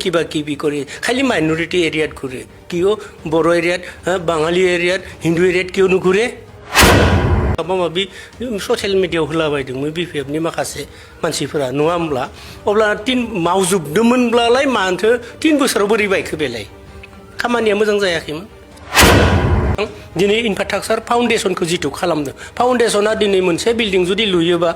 কিবা কিবি কৰি খালি মাইনৰিটি এৰিয়াত ঘূৰে কিয় বড়ো এৰিয়াত বাঙালি এৰিয়াত হিন্দু এৰিয়াত কিয় নুঘূৰে माबा माबि ससियेल मिडियायाव होलाबायदोंमोन बिपिएफनि माखासे मानसिफोरा नङा होमब्ला अब्ला मावजोबदोंमोनब्लालाय मानोथो 3 बोसोराव बोरै बायखो बेलाय खामानिया मोजां जायाखैमोन दिनै इनफ्रास्ट्राक्चार फाउन्डेसनखौ जिथु खालामदों फाउन्डेसना दिनै मोनसे बिल्डिं जुदि लुयोबा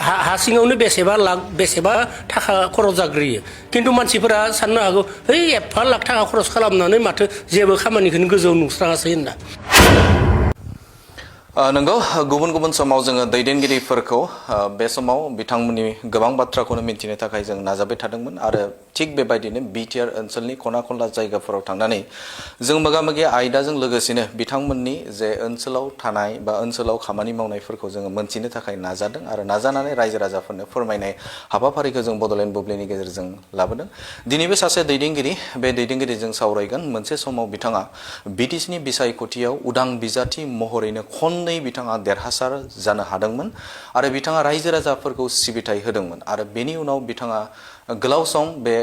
हा सिङावनो बेसेबा लाख बेसेबा थाखा खरस जाग्रोयो खिन्थु मानसिफोरा साननो हागौ है एफा लाख थाखा खरस खालामनानै माथो जेबो खामानिखौनो गोजौ नुस्राङासै होनना नंगौ गुबुन गुबुन समाव जोङो दैदेनगिरिफोरखौ बे समाव बिथांमोननि गोबां बाथ्राखौनो मिन्थिनो थाखाय जों नाजाबाय थादोंमोन आरो थिग बेबायदिनो बिटिआर ओनसोलनि खना खनला जायगाफोराव थांनानै जों मोगा-मोगि आयदाजों लोगोसेनो बिथांमोननि जे ओनसोलाव थानाय बा ओनसोलाव खामानि मावनायफोरखौ जोङो मोनथिनो थाखाय नाजादों आरो नाजानानै रायजो राजाफोरनो फोरमायनाय हाबाफारिखौ जों बड'लेण्ड बुब्लिनि गेजेरजों लाबोदों दिनैबो सासे दैदेनगिरि बे दैदेनगिरिजों सावरायगोन मोनसे समाव बिथाङा बिटिसिनि बिसायख'थियाव उदां बिजाथि महरैनो खननै बिथाङा देरहासार जानो हादोंमोन आरो बिथाङा रायजो राजाफोरखौ सिबिथाय होदोंमोन आरो बेनि उनाव बिथाङा गोलाव सम बे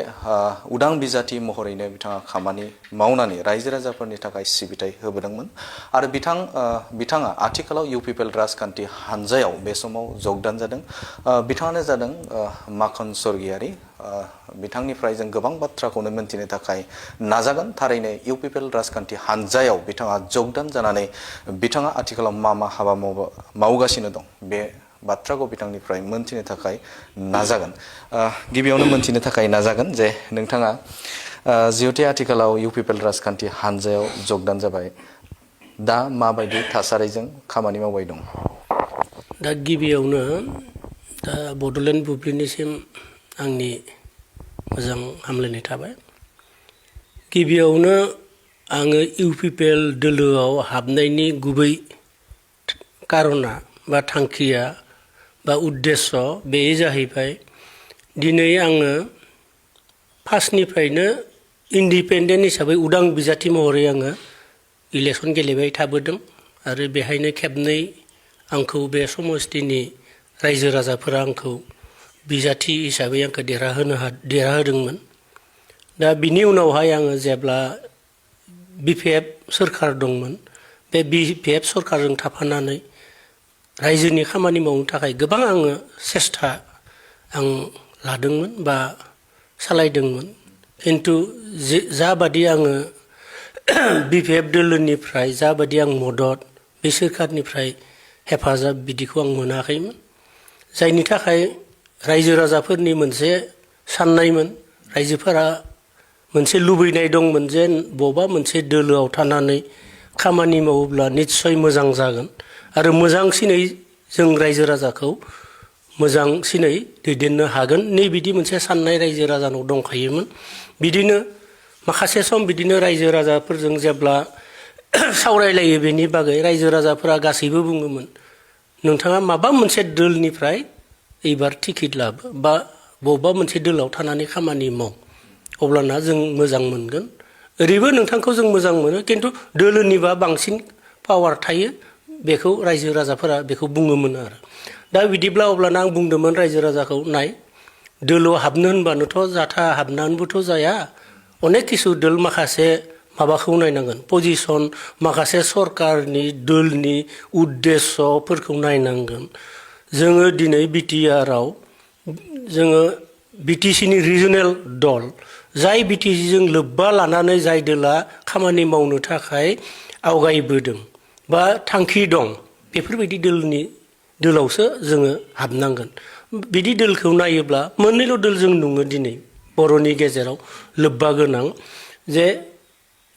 उदां बिजाथि महरैनो बिथाङा खामानि मावनानै रायजो राजाफोरनि थाखाय सिबिथाय होबोदोंमोन आरो बिथाङा आथिखालाव UPPL राजखान्थि हानजायाव बे समाव जगदान जादों बिथाङानो जादों माखन स्वर्गियारि बिथांनिफ्राय जों गोबां बाथ्राखौनो मोनथिनो थाखाय नाजागोन थारैनो UPPL राजखान्थि हानजायाव बिथाङा जगदान जानानै बिथाङा आथिखालाव मा हाबा मावगासिनो दं बे बाथ्राखौ बिथांनिफ्राय मोनथिनो थाखाय नाजागोन गिबियावनो मोनथिनो थाखाय नाजागोन जे नोंथाङा जिहेतु आथिखालाव UPPL राजखान्थि हानजायाव जगदान जाबाय दा माबायदि थासारिजों खामानि मावबाय दं दा गिबियावनो दा बड'लेण्ड बुब्लिनिसिम आंनि मोजां हामलायनाय थाबाय गिबियावनो आङो UPPL दोलोआव हाबनायनि गुबै कारना बा थांखिया बा उद्देश्य बे जाहैबाय दिनै आङो फार्स्टनिफ्रायनो इन्डिपेन्डेन्ट हिसाबै उदां बिजाथि महरै आङो इलेक्सन गेलेबाय थाबोदों आरो बेहायनो खेबनै आंखौ बे समस्थिनि रायजो राजाफोरा आंखौ बिजाथि हिसाबै आंखौ देरहाहोदोंमोन दा बिनि उनावहाय आङो जेब्ला BPF सोरखार दंमोन बे BPF सरकारजों थाफानानै रायजोनि खामानि मावनो थाखाय गोबां आङो सेस्था आं लादोंमोन बा सालायदोंमोन खिन्थु जाबादि आङो BPF दोलोनिफ्राय जाबादि आं मदद बे सोरखारनिफ्राय हेफाजाब बिदिखौ आं मोनाखैमोन जायनि थाखाय रायजो राजाफोरनि मोनसे साननायमोन रायजोफोरा मोनसे लुबैनाय दंमोन जे बबेबा मोनसे दोलोआव थानानै खामानि मावोब्ला निस्सय मोजां जागोन आरो मोजांसिनै जों रायजो राजाखौ मोजांसिनै दैदेननो हागोन नै बिदि मोनसे साननाय रायजो राजानाव दंखायोमोन बिदिनो माखासे सम बिदिनो रायजो राजाफोरजों जेब्ला सावरायलायो बेनि बागै रायजो राजाफोरा गासैबो बुङोमोन नोंथाङा माबा मोनसे दोलनिफ्राय एबार टिकेट लाबो बा बबेबा मोनसे दोलाव थानानै खामानि माव अब्लाना जों मोजां मोनगोन ओरैबो नोंथांखौ जों मोजां मोनो खिन्थु दोलोनिबा बांसिन पावार थायो बेखौ रायजो राजाफोरा बेखौ बुङोमोन आरो दा बिदिब्ला अब्लाना आं बुंदोंमोन रायजो राजाखौ नाय दोलोआव हाबनो होनबानोथ' जाथा हाबनानैबोथ' जाया अनेक किसु दोल माखासे माबाखौ नायनांगोन पजिशन माखासे सरकारनि दोलनि उद्देश्यफोरखौ नायनांगोन जोङो दिनै बिटिआरआव जोङो बिटिसिनि रिजनेल दल जाय बिटिसिजों लोब्बा लानानै जाय दोला खामानि मावनो थाखाय आवगायबोदों बा थांखि दं बेफोरबायदि दोलावसो जोङो हाबनांगोन बिदि दोलखौ नायोब्ला मोननैल' दोल जों नुङो दिनै बर'नि गेजेराव लोब्बा गोनां जे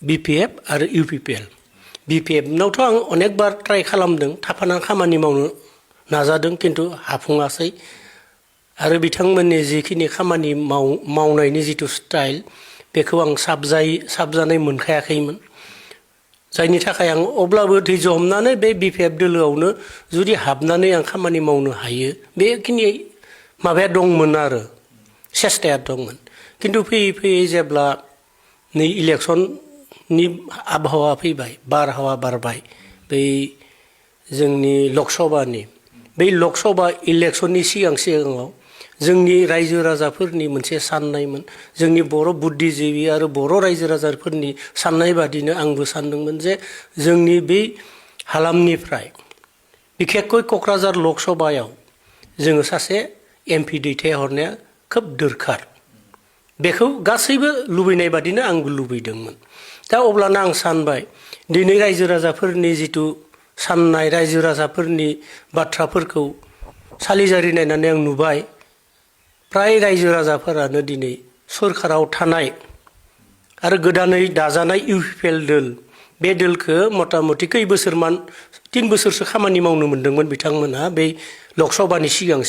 BPF आरो UPPL BPFनावथ' आं अनेक बार ट्राइ खालामदों थाफानानै खामानि मावनो नाजादों खिन्थु हाफुङासै आरो बिथांमोननि जिखिनि खामानि मावनायनि जिथु स्टाइल बेखौ आं साबजानाय मोनखायाखैमोन जायनि थाखाय आं अब्लाबो धैर्य हमनानै बे BPF दोलोआवनो जुदि हाबनानै आं खामानि मावनो हायो बेखिनि माबाया दंमोन आरो सेस्ताया दंमोन खिन्थु फैयै फैयै जेब्ला नै इलेक्सननि आबहावा फैबाय बारहावा बारबाय बै जोंनि लकसभानि बै लकसभा इलेक्सननि सिगाङाव जोंनि रायजो राजाफोरनि मोनसे साननायमोन जोंनि बर' बुद्धिजिबि आरो बर' रायजो राजाफोरनि साननाय बादिनो आंबो सानदोंमोन जे जोंनि बे हालामनिफ्राय बिखेखকৈ क'क्राझार लक सभायाव जोङो सासे एमपि दैथायहरनाया खोब दोरखार बेखौ गासैबो लुबैनाय बादिनो आंबो लुबैदोंमोन दा अब्लाना आं सानबाय दिनै रायजो राजाफोरनि जिथु साननाय रायजो राजाफोरनि बाथ्राफोरखौ सालिजारि नायनानै आं नुबाय फ्राय रायजो राजाफोरानो दिनै सरकाराव थानाय आरो गोदानै दाजानाय UPPL दोल बे दोलखौ मथा मथि खै बोसोरमान 3 बोसोरसो खामानि मावनो मोनदोंमोन बिथांमोनहा बे लकसभानि सिगां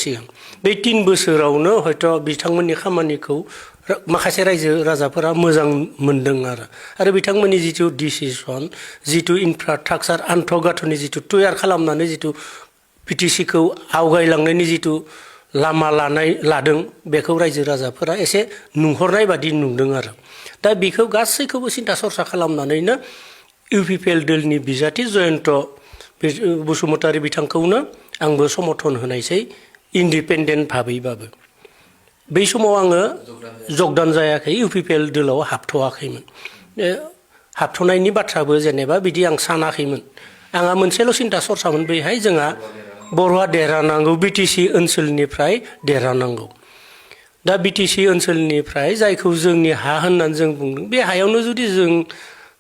बे 3 बोसोरावनो हयथ' बिथांमोननि खामानिखौ माखासे रायजो राजाफोरा मोजां मोनदों आरो बिथांमोननि जिथु डिसिसन जिथु इनफ्रास्ट्राक्चार आन्थ'गाथ'नि जिथु तयार खालामनानै जिथु PTCखौ आवगायलांनायनि जिथु लामा लादों बेखौ रायजो राजाफोरा एसे नुहरनाय बादि नुदों दा बेखौ गासैखौबो सिन्था सरसा खालामनानैनो UPPL दोलनि बिजाथि जयन्त बसुमतारी बिथांखौनो आंबो समर्थन होनायसै इन्डिपेन्डेन्ट भाबैबाबो बै समाव आङो जगदान जायाखै UPPL दोलाव हाबथ'वाखैमोन हाबथ'नायनि बाथ्राबो जेनेबा बिदि आं सानाखैमोन आंहा मोनसेल' सिन्था सरसामोन बैहाय जोंहा बर'आ देरहानांगौ BTC ओनसोलनिफ्राय देरहानांगौ दा BTC ओनसोलनिफ्राय जायखौ जोंनि हा होननानै जों बुंदों बे हायावनो जुदि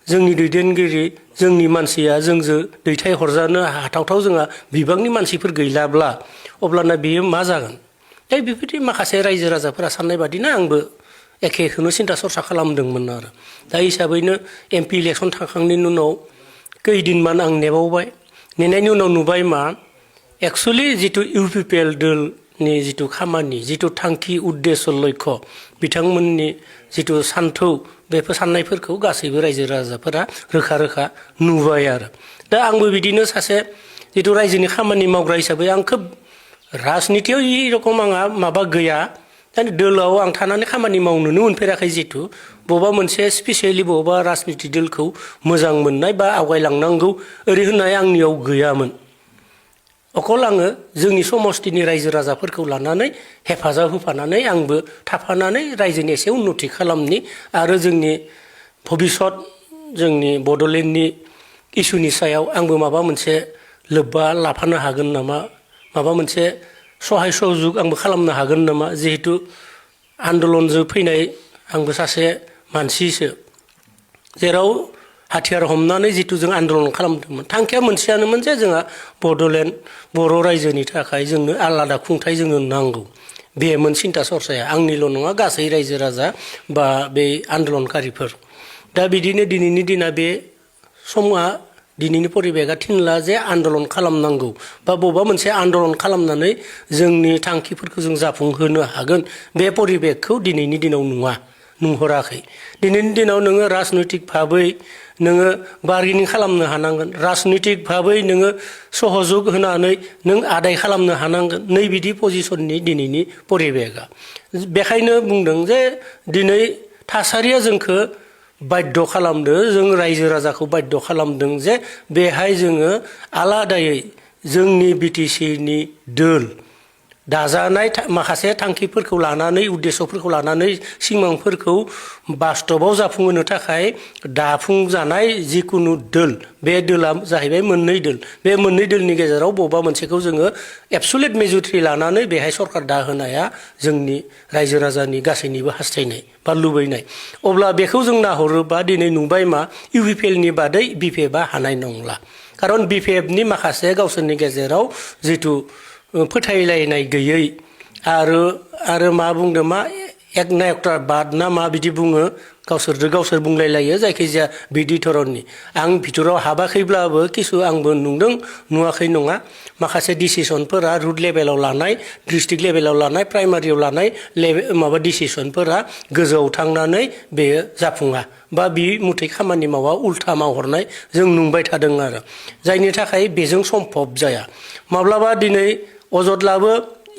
जोंनि दैदेनगिरि जोंनि मानसिया जोंजों दैथायहरजानो हाथावथाव जोंहा बिबांनि मानसिफोर गैलाब्ला अब्लाना बेयो मा जागोन दा बेबायदि माखासे रायजो राजाफोरा साननाय बादिनो आंबो एखेखौनो सिन्था सरसा खालामदोंमोन दा हिसाबैनो MP इलेक्सन थांखांनायनि उनाव खैदिनमान आं नेबावबाय नेनायनि उनाव नुबाय मा एक्चुअली जिथु UPPL दोलनि जिथु खामानि जिथु थांखि उद्देश्य लक्ष्य बिथांमोननि जिथु सान्थौ बेफोर साननायफोरखौ गासैबो रायजो राजाफोरा रोखा रोखा नुबाय दा आंबो बिदिनो सासे जिथु रायजोनि खामानि मावग्रा हिसाबै आं खोब राजनितियाव इ रखम आंहा माबा गैया दा दोलाव आं थानानै खामानि मावनोनो मोनफेराखै जिथु बबेबा मोनसे स्पेसियेलि बबेबा राजनिति दोलखौ मोजां मोननाय बा आवगायलांनांगौ ओरै होननाय आंनियाव गैयामोन अकल आङो जोंनि समस्तिनि रायजो राजाफोरखौ लानानै हेफाजाब होफानानै आंबो थाफानानै रायजोनि एसे उन्नति खालामनि आरो जोंनि भबिष्यत जोंनि बड'लेण्डनि इसुनि सायाव आंबो माबा मोनसे लोब्बा लाफानो हागोन नामा माबा मोनसे सहाय सहयोग आंबो खालामनो हागोन नामा जिहेतु आन्दलनजों फैनाय आंबो सासे मानसिसो जेराव हाथियार हमनानै जिथु जों आन्दलन खालामदोंमोन थांखिया मोनसेयानोमोन जे जोंहा बड'लेण्ड बर' रायजोनि थाखाय जोंनो आलादा खुंथाय जोंनो नांगौ बेमोन सिन्था सरसाया आंनिल' नङा गासै रायजो राजा बा बे आन्दलनकारिफोर दा बिदिनो दिनैनि दिना बे समा दिनैनि परिबेगा थिनला जे आन्दलन खालामनांगौ बा बबेबा मोनसे आन्दलन खालामनानै जोंनि थांखिफोरखौ जों जाफुंहोनो हागोन बे परिबेगखौ दिनैनि दिनाव नुहराखै दिनैनि दिनाव नोङो राजनैतिक भाबै नोङो बार्गेनिं खालामनो हानांगोन राजनैतिक भाबै नोङो सहयोग होनानै नों आदाय खालामनो हानांगोन नै बिदि पजिसननि दिनैनि परिबेगा बेखायनो बुंदों जे दिनै थासारिया जोंखौ बाध्य खालामदों जों रायजो राजाखौ बाध्य खालामदों जे बेहाय जोङो आलादायै जोंनि BTCनि दोल दाजानाय माखासे थांखिफोरखौ लानानै उद्देश्यफोरखौ लानानै सिमांफोरखौ बास्तबाव जाफुंहोनो थाखाय दाफुंजानाय जिकुनु दोल बे दोला जाहैबाय मोननै दोल बे मोननै दोलनि गेजेराव बबेबा मोनसेखौ जोङो एबसुलेट मेजरिटि लानानै बेहाय सरकार दाहोनाया जोंनि रायजो राजानि गासैनिबो हास्थायनाय बा लुबैनाय अब्ला बेखौ जों नाहरोबा दिनै नुबाय मा UPPLनि बादै BPFआ हानाय नंला खारन BPFनि माखासे गावसोरनि गेजेराव जिथु फोथायलायनाय गैयै आरो मा बुंदों मा एकनायकताबाद ना मा बिदि बुङो गावसोरजों गावसोर बुंलायलायो जायखिजाया बिदि धरननि आं भितराव हाबाखैब्लाबो किसु आंबो नुदों नुवाखै नङा माखासे डिसिसनफोरा रुट लेभेलाव लानाय डिस्ट्रिक्ट लेभेलाव लानाय प्राइमारियाव लानाय माबा डिसिसनफोरा गोजौआव थांनानै बेयो जाफुङा बा बि मुथै खामानि मावा उल्था मावहरनाय जों नुबाय थादों जायनि थाखाय बेजों सम्भब जाया माब्लाबा दिनै अजदलाबो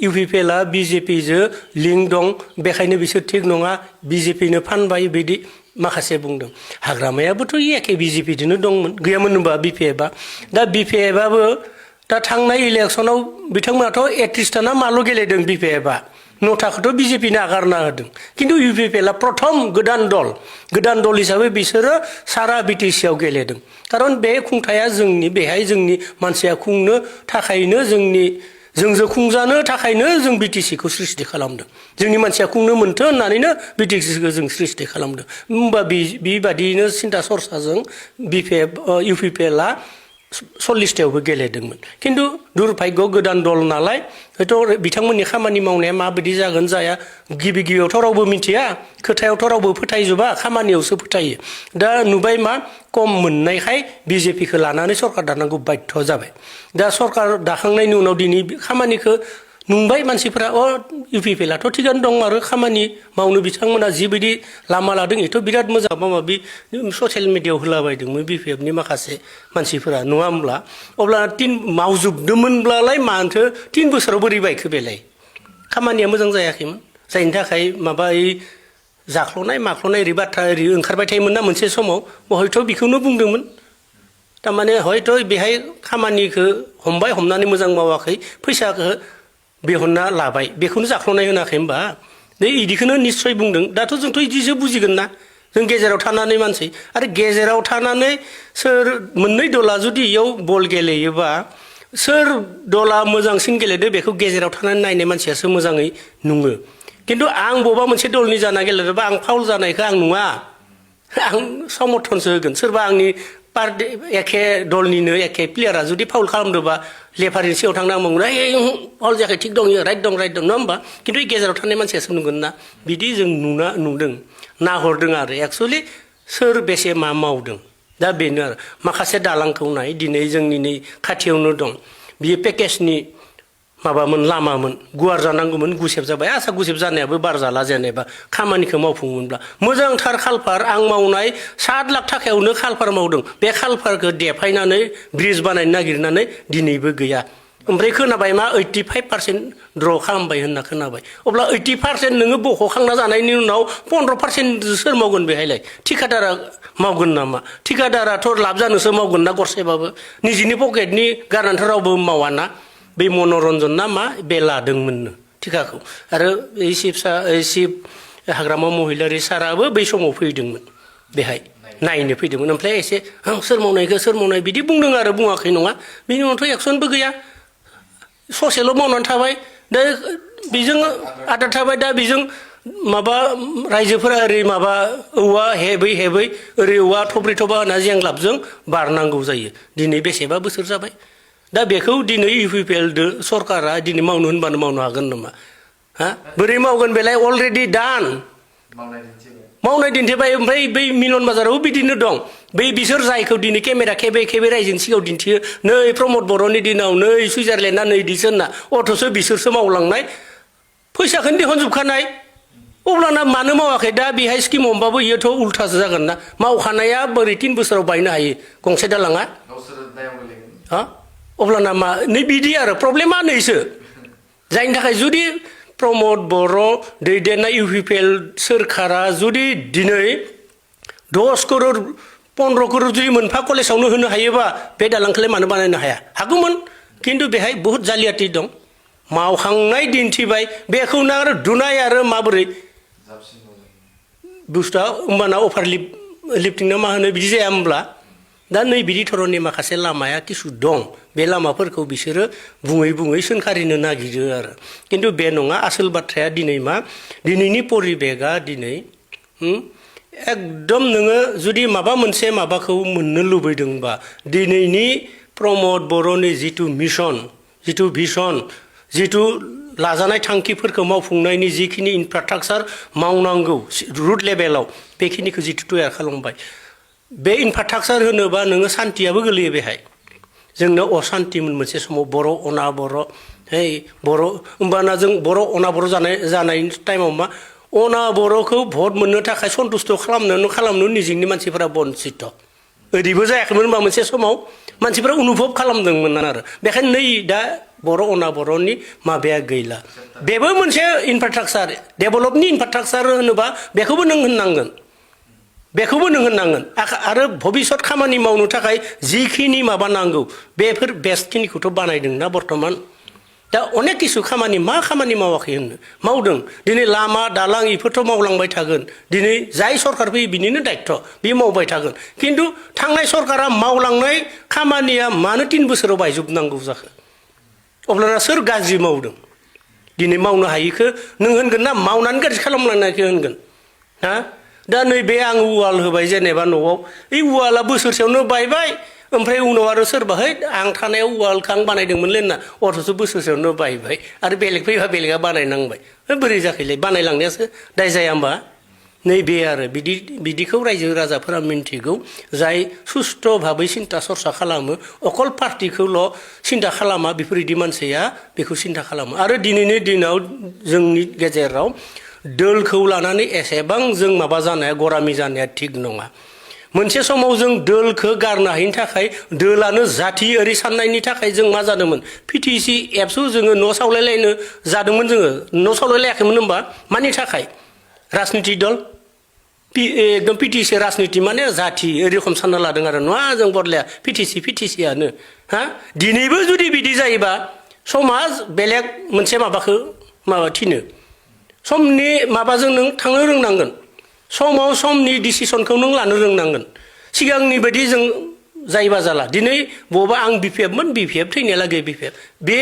UPPLआ BJPजों लिंक दं बेखायनो बिसोर थिग नङा BJPनो फानबाय बिदि माखासे बुंदों हाग्रामायाबोथ' एखे BJPजोंनो दंमोन गैयामोन होनबा BPFआ दा BPFआबो दा थांनाय इलेक्सनाव बिथांमोनाथ' 31 ना माल' गेलेदों BPFआ न'थाखौथ' बिजेपि नागारना होदों खिन्थु UPPL प्रथम गोदान दल हिसाबै बिसोरो सारा बिटिसिआव गेलेदों खारन बे खुंथाया जोंनि बेहाय जोंनि मानसिया खुंनो थाखायनो जोंजों खुंजानो थाखायनो जों बिटिसिखौ सृष्टि खालामदों जोंनि मानसिया खुंनो मोन्थों होननानैनो बिटिसिखौ जों सृष्टि खालामदों होमबा बेबादियैनो सिन्था सरसाजों UPPLआ 40थायावबो गेलेदोंमोन खिन्थु दुर्भाग्य गोदान दल नालाय हयथ' बिथांमोननि खामानि मावनाया माबायदि जागोन जाया गिबियावथ' रावबो मिथिया खोथायावथ' रावबो फोथायजोबा खामानियावसो फोथायो दा नुबाय मा कम मोननायखाय बिजेपिखौ लानानै सरकार दानांगौ बाध्य जाबाय दा सरकार दाखांनायनि उनाव दिनै खामानिखौ नुबाय मानसिफोरा UPPLआथ' थिगानो दं आरो खामानि मावनो बिथांमोना जिबायदि लामा लादों एथ' बिराद मोजां माबा ससियेल मिडियायाव होलाबायदोंमोन BPFनि माखासे मानसिफोरा नङा होमब्ला अब्ला मावजोबदोंमोनब्लालाय मानोथो 3 बोसोराव बोरै बायखो बेलाय खामानिया मोजां जायाखैमोन जायनि थाखाय माबा जाख्ल'नाय माख्ल'नाय ओरै बाथ्रा ओरै ओंखारबाय थायोमोन ना मोनसे समाव हयथ' बेखौनो बुंदोंमोन थारमाने हयथ' बेहाय खामानिखौ हमनानै मोजां मावाखै फैसाखौ बेहनना लाबाय बेखौनो जाख्ल'नाय होनाखै होमबा इदिखौनो निस्सय बुंदों दाथ' जोंथ' इदिसो बुजिगोन ना जों गेजेराव थानानै मानसि आरो गेजेराव थानानै सोर मोननै दला जुदि इयाव बल गेलेयोबा सोर दला मोजांसिन गेलेदो बेखौ गेजेराव थानानै नायनाय मानसियासो मोजाङै नुङो खिन्थु आं बबेबा मोनसे दलनि जाना गेलेदोंबा आं फाउल जानायखौ आं नुवा आं समर्थनसो होगोन सोरबा आंनि एखे दलनिनो एखे प्लेयारा जुदि फाउल खालामदोंबा लेफारिनि सिगाङाव थांना बुंगोन फाउल जायाखै थिग दं राइट दं नङा होमबा खिन्थु गेजेराव थानाय मानसियासो नुगोन ना बिदि जों नुदों नाहरदों आरो एक्सुवेलि सोर बेसे मा मावदों दा बेनो आरो माखासे दालांखौ नाय दिनै जोंनि नै खाथियावनो दं बियो पेकेजनि माबामोन लामामोन गुवार जानांगौमोन गुसेब जाबाय आसा गुसेब जानायाबो बार जाला जेनेबा खामानिखौ मावफुंमोनब्ला मोजांथार खालफार आं मावनाय 7 लाख थाखायावनो खालफार मावदों बे खालफारखौ देफायनानै ब्रिज बानायनो नागिरनानै दिनैबो गैया ओमफ्राय खोनाबाय मा 85% ड्र खालामबाय होनना खोनाबाय अब्ला 80% नोङो बख'खांना जानायनि उनाव 15% सोर मावगोन बेहायलाय ठिकादारा मावगोन नामा ठिकादाराथ' लाब जानोसो मावगोन ना गरसेबाबो निजिनि पकेटनि गारनानैथ' रावबो मावाना बे मनरन्जन ना मा बे लादोंमोननो थिकाखौ आरो चिफ हाग्रामा महिलारि साराबो बै समाव फैदोंमोन बेहाय नायनो फैदोंमोन ओमफ्राय एसे सोर मावनाय बिदि बुंदों आरो बुङाखै नङा बेनि उनावथ' एक्सनबो गैया ससेल' मावनानै थाबाय दा बेजों आदार थाबाय दा बेजों माबा रायजोफोरा ओरै माबा औवा हेबै ओरै औवा थब्रै थबा होना जेंलाबजों बारनांगौ जायो दिनै बेसेबा बोसोर जाबाय दा बेखौ दिनै UPPL सरकारा दिनै मावनो होनबानो मावनो हागोन नामा बोरै मावगोन बेलाय अलरेडि दान मावनाय दिन्थिबाय ओमफ्राय बै मिलन बाजारावबो बिदिनो दं बिसोर जायखौ दिनै केमेरा खेबै रायजोनि सिगाङाव दिन्थियो नै प्रमद बर'नि दिनाव नै सुइजारलेण्डआ नै दिसो होनना अथ'सो बिसोरसो मावलांनाय फैसाखौनो दिहुनजोबखानाय अब्लाना मानो मावाखै दा बेहाय स्किम हमबाबो इयोथ' उल्थासो जागोन ना मावखानाया बोरै 3 बोसोराव बायनो हायो गंसे दालाङा अब्लाना मा नै बिदि आरो प्रब्लेमा नैसो जायनि थाखाय जुदि प्रमद बर' दैदेननाय UPPL सोरखारा जुदि दिनै 10 करोड़ 15 करोड़ जुदि मोनफा कलेजावनो होनो हायोबा बे दालांखौलाय मानो बानायनो हाया हागौमोन खिन्थु बेहाय बहुत जालियाति दं मावखांनाय दिन्थिबाय बेखौनो आरो दुनाय आरो माबोरै बुस्थुआ होमबाना अफार लिफ्टिं ना मा होनो बिदि जाया होमब्ला दा नै बिदि धरननि माखासे लामाया किसु दं बे लामाफोरखौ बिसोरो बुङै सोंखारिनो नागिरो आरो खिन्थु बे नङा आसोल बाथ्राया दिनै मा दिनैनि परिबेगा दिनै एकदम नोङो जुदि माबा मोनसे माबाखौ मोननो लुबैदोंबा दिनैनि प्रमद बर'नि जिथु मिशन जिथु भिजन जिथु लाजानाय थांखिफोरखौ मावफुंनायनि जिखिनि इनफ्रास्ट्राक्चार मावनांगौ रुट लेभेलाव बेखिनिखौ जिथु तयार खालामबाय बे इनफ्रास्ट्राक्चार होनोबा नोङो सान्थियाबो गोलैयो बेहाय जोंनो असान्तिमोन मोनसे समाव बर' अना बर' बर' होमबाना जों बर' अना बर' जानायनि टाइमाव मा अना बर'खौ भट मोननो थाखाय सन्तुष्ट खालामनो निजिनि मानसिफोरा बन्सित ओरैबो जायाखैमोन होनबा मोनसे समाव मानसिफोरा अनुभब खालामदोंमोन आरो बेखायनो नै दा बर' अना बर'नि माबाया गैला बेबो मोनसे इनफ्रास्ट्राक्चार डेभेलपनि इनफ्रास्ट्राक्चार होनोबा बेखौबो नों होननांगोन आरो भबिष्यत खामानि मावनो थाखाय जिखिनि माबा नांगौ बेफोर बेस्टखिनिखौथ' बानायदोंना बर्तमान दा अनेक किसु खामानि मा खामानि मावाखै होननो मावदों दिनै लामा दालां इफोरथ' मावलांबाय थागोन दिनै जाय सरकार फैयो बिनिनो दायित्व बे मावबाय थागोन खिन्थु थांनाय सरकारा मावलांनाय खामानिया मानो 3 बोसोराव बायजोबनांगौ जाखो अब्लाना सोर गाज्रि मावदों दिनै मावनो हायिखौ नों होनगोन ना मावनानै गाज्रि खालामलांनायखौ होनगोन हा दा नैबे आं उवाल होबाय जेनेबा न'आव ओइ उवाला बोसोरसेयावनो बायबाय ओमफ्राय उनाव आरो सोरबा है आं थानायाव उवालखौ आं बानायदोंमोनलै होनना अथ'स' बोसोरसेयावनो बायबाय आरो बेलेग फैबा बेलेगा बानायनांबाय बोरै जाखैलाय बानायलांनायासो दाय जाया होमबा नैबे आरो बिदिखौ रायजो राजाफोरा मिन्थिगौ जाय सुस्थ' भाबै सिन्था सरसा खालामो अकल पार्टिखौल' सिन्था खालामा बेफोरबायदि मानसिया बेखौ सिन्था खालामो आरो दिनैनि दिनाव जोंनि गेजेराव दोलखौ लानानै एसेबां जों माबा जानाया गरामि जानाया थिग नङा मोनसे समाव जों दोलखौ गारनो हायिनि थाखाय दोलानो जाथि ओरै साननायनि थाखाय जों मा जादोंमोन पिटिसि एप्सआव जोङो न' सावलायलायनो जादोंमोन जोङो न' सावलायलायाखैमोन होनबा मानि थाखाय राजनिति दल एकदम पिटिसि राजनिति माने जाथि ओरैखम सानना लादों आरो नङा जों बदलाया पिटिसियानो हा दिनैबो जुदि बिदि जायोबा समाज बेलेग मोनसे माबाखौ माबा थिनो समनि माबाजों नों थांनो रोंनांगोन समाव समनि डिसिसनखौ नों लानो रोंनांगोन सिगांनि बायदि जों जायोबा जाला दिनै बबा आं बिपिएफमोन बिपिएफ थैनायालागै बिपिएफ बे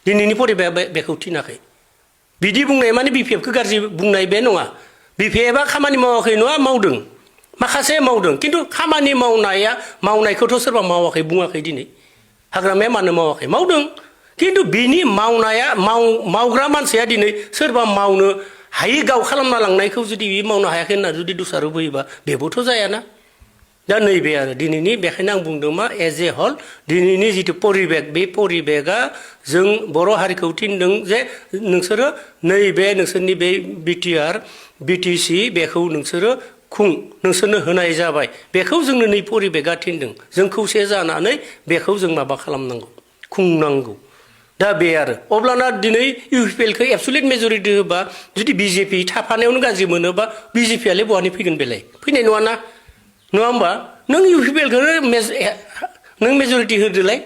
दिनैनि परिबेया बेखौ थिनाखै बिदि बुंनाय माने बिपिएफखौ गाज्रि बुंनाय बे नङा बिपिएफआ खामानि मावाखै नङा मावदों माखासे मावदों खिन्थु खामानि मावनायखौथ' सोरबा मावाखै बुङाखै दिनै हाग्रामाया मानो मावाखै मावदों खिन्थु बिनि मावनाया मावग्रा मानसिया दिनै सोरबा मावनो हायि गाव खालामना लांनायखौ जुदि बे मावनो हायाखै होनना जुदि दस्रा होयोबा बेबोथ' जायाना दा नैबे आरो दिनैनि बेखायनो आं बुंदों मा एज ए हल दिनैनि जिथु परिबेक बे परिबेकआ जों बर' हारिखौ थिनदों जे नोंसोरो नैबे नोंसोरनि बे बिटिआर बिटिसि बेखौ नोंसोरो नोंसोरनो होनाय जाबाय बेखौ जोंनो नै परिबेकआ थिनदों जों खौसे जानानै बेखौ जों माबा खालामनांगौ खुंनांगौ दा बे आरो अब्लाना दिनै इउपिपिएलखौ एबसुलेट मेजरिटि होबा जुदि बिजेपि थाफानायावनो गाज्रि मोनोबा बिजेपियालाय बहानि फैगोन बेलाय फैनाय नङाना नङा होमबा नों इउपिपिएलखौ नों मेजरिटि होदोलाय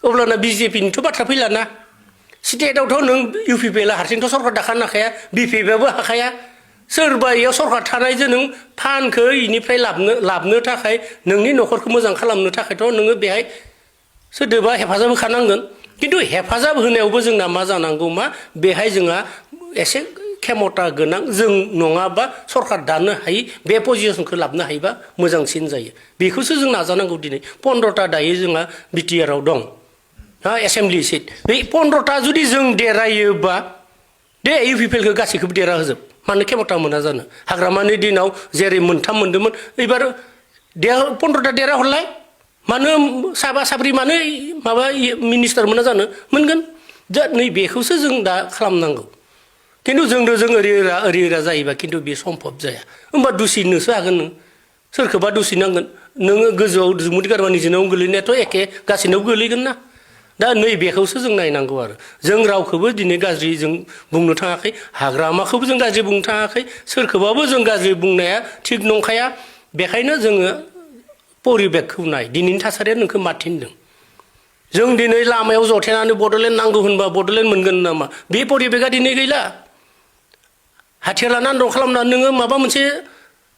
अब्लाना बिजेपिनिथ' बाथ्रा फैलाना स्टेटआवथ' नों इउपिपिएलआ हारसिंथ' सरकार दाखानो हाखाया बिपिएफआबो हाखाया सोरबा इयाव सरकार थानायजों नों फान्डखौ इनिफ्राय लाबनो थाखाय नोंनि न'खरखौ मोजां खालामनो थाखायथ' नोङो बेहाय सोरदोबा हेफाजाब होखानांगोन खिन्थु हेफाजाब होनायावबो जोंना मा जानांगौ मा बेहाय जोंहा एसे खेमता गोनां जों नङाबा सरकार दानो हायि बे पजिसनखौ लाबनो हायोबा मोजांसिन जायो बेखौसो जों नाजानांगौ दिनै 15टा दायो जोंहा बिटिआरआव दं एसेम्बलि सिट बे 15टा जुदि जों देरायोबा दे इउपिपिएलखौ गासैखौबो देरा होजोब मानो खेमता मोना जानो हाग्रामानि दिनाव जेरै 3 मोनदोंमोन एबार 15टा देरा हरलाय मानो साबा साब्रै मानो माबा मिनिस्टार मोना जानो मोनगोन दा नै बेखौसो जों दा खालामनांगौ खिन्थु जों ओरै जायोबा खिन्थु बे सम्भब जाया होमबा दुसिनोसो हागोन नों सोरखौबा दुसिनांगोन नोङो गोजौआव जुमुथि गारबा निजेनाव गोलैनायाथ' एखे गासैनाव गोलैगोन ना दा नै बेखौसो जों नायनांगौ आरो जों रावखौबो दिनै गाज्रि जों बुंनो थाङाखै हाग्रामाखौबो जों गाज्रि बुंनो थाङाखै सोरखौबाबो जों गाज्रि बुंनाया थिग नंखाया बेखायनो जोङो परिबेकखौ नाय दिनैनि थासारिया नोंखौ मा थिनदों जों दिनै लामायाव जथेनानै बड'लेण्ड नांगौ होनबा बड'लेण्ड मोनगोन नामा बे परिबेकआ दिनै गैला हाथियार लाना आन्दलन खालामनानै नोङो माबा मोनसे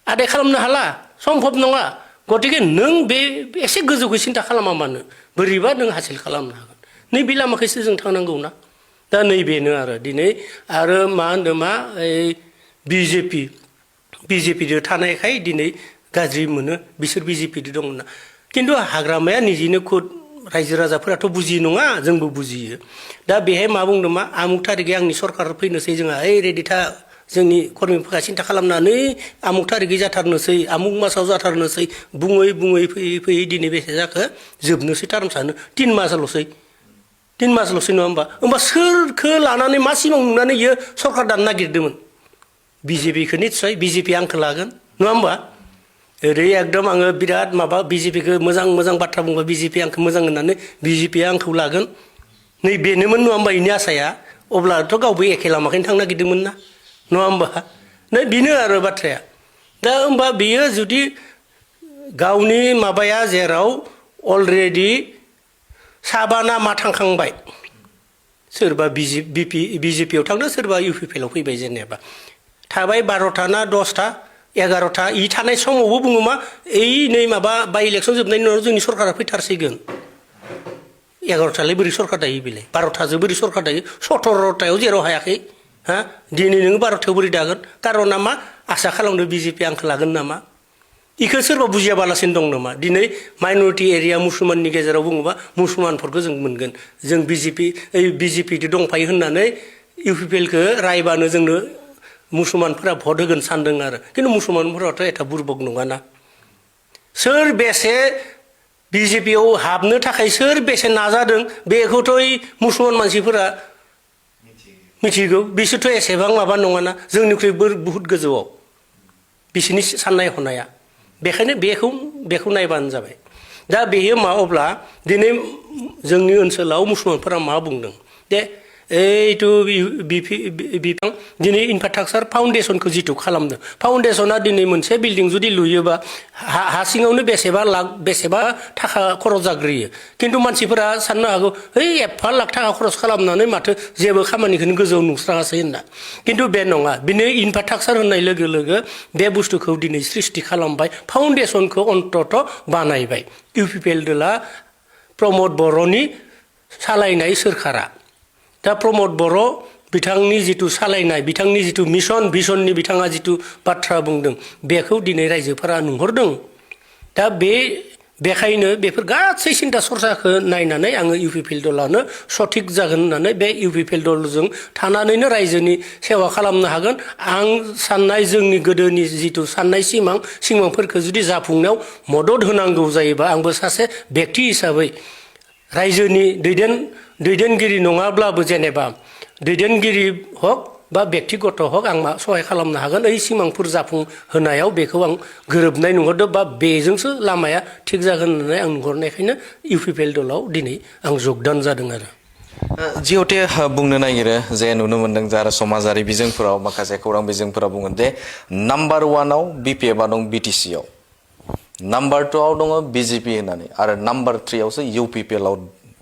आदाय खालामनो हाला सम्भब नङा गतिके नों बे एसे गोजौखौ सिन्था खालामा मानो बोरैबा नों हासिल खालामनो हागोन नैबे लामाखैसो जों थांनांगौ ना दा नैबेनो आरो दिनै आरो मा होनदों मा बिजेपिजों थानायखाय दिनै गाज्रि मोनो बिसोर बिजेपिजों दंना खिन्थु हाग्रामाया निजेनो खुद रायजो राजाफोराथ' बुजियो नङा जोंबो बुजियो दा बेहाय मा बुंदों मा आमुक थारिखै आंनि सरकार फैनोसै जोंहा रेडि था जोंनि कर्मिफोरा सिन्था खालामनानै आमुक थारिखै जाथारनोसै आमुक मासाव जाथारनोसै बुङै फैयै दिनै बेसे जाखो जोबनोसै टार्मसानो 3 मासल'सै नङा होमबा सोरखौ लानानै मा सिमां नुनानै इयो सरकार दानो नागिरदोंमोन बिजेपिखौ निस्सय बिजेपि आंखौ लागोन नङा होमबा ओरै एकदम आङो बिराद माबा बिजेपिखौ मोजां बाथ्रा बुंबा बिजेपि आंखौ मोजां होननानै बिजेपिया आंखौ लागोन नै बेनोमोन नङा होमबा इनि आसाया अब्लाथ' गावबो एखे लामाखैनो थांनो नागिरदोंमोन ना नङा होमबा नै बेनो आरो बाथ्राया दा होमबा बियो जुदि गावनि माबाया जेराव अलरेडि साबाना मा थांखांबाय सोरबा बिजेपियाव थांदों सोरबा UPPL आव फैबाय जेनेबा थाबाय 12था ना 10था 11था इ थानाय समावबो बुङो मा ओइ नै माबा बाय इलेक्सन जोबनायनि उनाव जोंनि सरकारा फैथारसिगोन 11थालाय बोरै सरकार दायो बेलाय 12थाजों बोरै सरकार दायो 17थायाव जेराव हायाखै हा दिनै नोङो 12थायाव बोरै दागोन कारना मा आसा खालामदों बिजेपि आंखौ लागोन नामा इखौ सोरबा बुजियाबालासिनो दं नामा दिनै माइनरिटि एरिया मुसलमाननि गेजेराव बुङोबा मुसलमानफोरखौ जों मोनगोन जों बिजेपि दंफायो होननानै UPPL खौ रायबानो जोंनो मुसलमानफोरा भट होगोन सानदों आरो किन्तु मुसलमानफोराथ' एथा बुरबक नङाना सोर बेसे बिजेपियाव हाबनो थाखाय सोर बेसे नाजादों बेखौथ' मुसलमान मानसिफोरा मिथिगौ बिसोरथ' एसेबां माबा नङाना जोंनिख्रुइ बुहुत गोजौआव बिसोरनि साननाय हनाया बेखायनो बेखौ नायबानो जाबाय दा बेयो मा अब्ला दिनै जोंनि ओनसोलाव मुसलमानफोरा मा बुंदों दे এইটো बिफां दिनै इनफ्रास्ट्राक्चार फाउन्डेसनखौ जिथु खालामदों फाउन्डेसना दिनै मोनसे बिल्डिं जुदि लुयोबा हा सिङावनो बेसेबा थाखा खरस जाग्रोयो किन्तु मानसिफोरा साननो हागौ ओइ एफा लाख थाखा खरस खालामनानै माथो जेबो खामानिखौनो गोजौआव नुस्राङासै होनना किन्तु बे नङा बिनो इनफ्रास्ट्राक्चार होननाय लोगो लोगो बे बुस्थुखौ दिनै सृष्टि खालामबाय फाउन्डेसनखौ अन्तत बानायबाय UPPL दोला प्रमद बर'नि सालायनाय सोरखारा दा प्रमद बर' बिथांनि जिथु सालायनाय बिथांनि जिथु भिजननि बिथाङा जिथु बाथ्रा बुंदों बेखौ दिनै रायजोफोरा नुहरदों दा बेखायनो बेफोर गासै सिन्था सरसाखौ नायनानै आङो UPPL दलानो सঠিक जागोन होननानै बे UPPL दलजों थानानैनो रायजोनि सेवा खालामनो हागोन आं साननाय जोंनि गोदोनि जिथु साननाय सिमांफोरखौ जुदि जाफुंनायाव मदद होनांगौ जायोबा आंबो सासे बेक्ति हिसाबै रायजोनि दैदेनगिरि नङाब्लाबो जेनेबा दैदेनगिरि हक बा बेक्तिगत हक आं मा सहाय खालामनो हागोन ओइ सिमांफोर जाफुंहोनायाव बेखौ आं गोरोबनाय नुहरदों बा बेजोंसो लामाया थिग जागोन होननानै आं नुहरनायखायनो UPPL दलाव दिनै आं जगदान जादों आरो जिहते बुंनो नागिरो जे नुनो मोनदों जारा समाजारि बिजोंफोराव माखासे खौरां बिजोंफोराव बुङो दे नाम्बार 1 आव BPF दं BTC आव नाम्बार 2 आव दङ BJP होननानै आरो नाम्बार 3 आवसो UPPL आव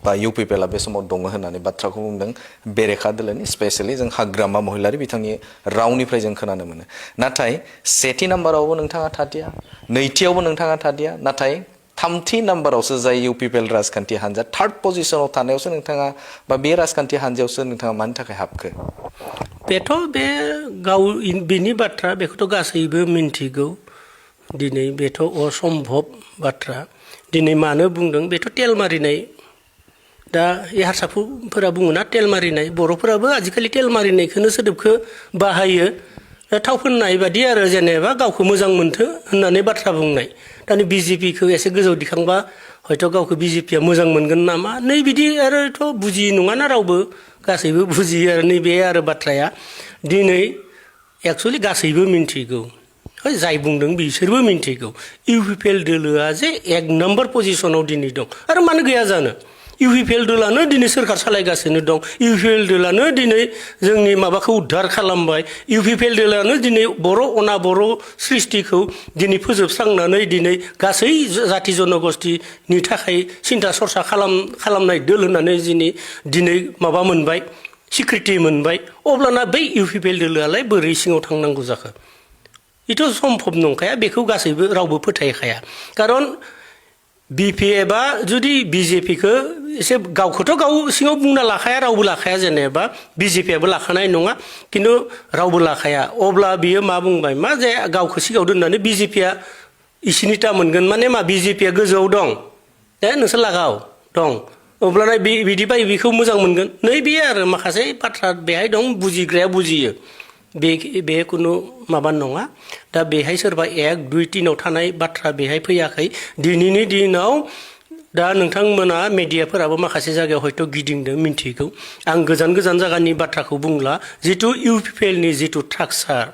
बा UPPL बे समाव दङ होननानै बाथ्राखौ बुंदों बेरेखा दोलोनि स्पेशली जों हाग्रामा महिलारि बिथांनि रावनिफ्राय जों खोनानो मोनो नाथाय सेथि नाम्बारावबो नोंथाङा थादिया नैथियावबो नोंथाङा थादिया नाथाय थामथि नाम्बारावसो जाय UPPL राजखान्थि हान्जा थार्ड पजिशनाव थानायावसो नोंथाङा बा बे राजखान्थि हान्जायावसो नोंथाङा मानि थाखाय हाबखो बेथ' बे गाव बिनि बाथ्रा बेखौथ' गासैबो मिन्थिगौ दिनै बेथ' असम्भब बाथ्रा दिनै मानो बुंदों बेथ' तेल मारिनाय दा हारसाफोरा बुङोना तेल मारिनाय बर'फोराबो आजिखालि तेल मारिनायखौनो सोदोबखौ बाहायो थाव फोननाय बादि आरो जेनेबा गावखौ मोजां मोनथो होननानै बाथ्रा बुंनाय दानि BJPखौ एसे गोजौ दिखांबा हयथ' गावखौ BJPया मोजां मोनगोन नामा नै बिदि आरोथ' बुजियै नङाना रावबो गासैबो बुजियो आरो नैबे आरो बाथ्राया दिनै एक्चुअलि गासैबो मिन्थिगौ जाय बुंदों बिसोरबो मिन्थिगौ UPPL दोलोआ जे 1 नम्बर पजिशनाव दिनै दं आरो मानो गैया जानो UPPL दोलानो दिनै सोरखार सालायगासिनो दं UPPL दोलानो दिनै जोंनि माबाखौ उद्धार खालामबाय UPPL दोलानो दिनै बर' अनाबर' सृष्टिखौ दिनै फोजोबस्रांनानै दिनै गासै जाति जनगोष्ठिनि थाखाय सिन्था सरसा खालामनाय दोल होननानै दिनै माबा मोनबाय स्वीकृति मोनबाय अब्लाना बै UPPL दोलोआलाय बोरै सिङाव थांनांगौ जाखो बेथ' सम्भब नंखाया बेखौ गासैबो रावबो फोथायखाया खारन BPFआ जुदि BJPखौ एसे गावखौथ' गाव सिङाव बुंना लाखाया रावबो लाखाया जेनेबा BJPआबो लाखानाय नङा किन्तु रावबो लाखाया अब्ला बियो मा बुंबाय मा जे गावखौ सिगाङाव दोननानै BJPआ इसिनिटा मोनगोन माने मा BJPआ गोजौआव दं दे नोंसोर लागाव दं अब्लाना बिदिबा बेखौ मोजां मोनगोन नै बे आरो माखासे बाथ्रा बेहाय दं बुजिग्राया बुजियो बे खुनु माबा नङा दा बेहाय सोरबा 1 2 3 आव थानाय बाथ्रा बेहाय फैयाखै दिनैनि दिनाव दा नोंथांमोना मेडियाफोराबो माखासे जायगायाव हयथ' गिदिंदों मिन्थिगौ आं गोजान जायगानि बाथ्राखौ बुंला जिथु UPPLनि जिथु स्ट्राक्चार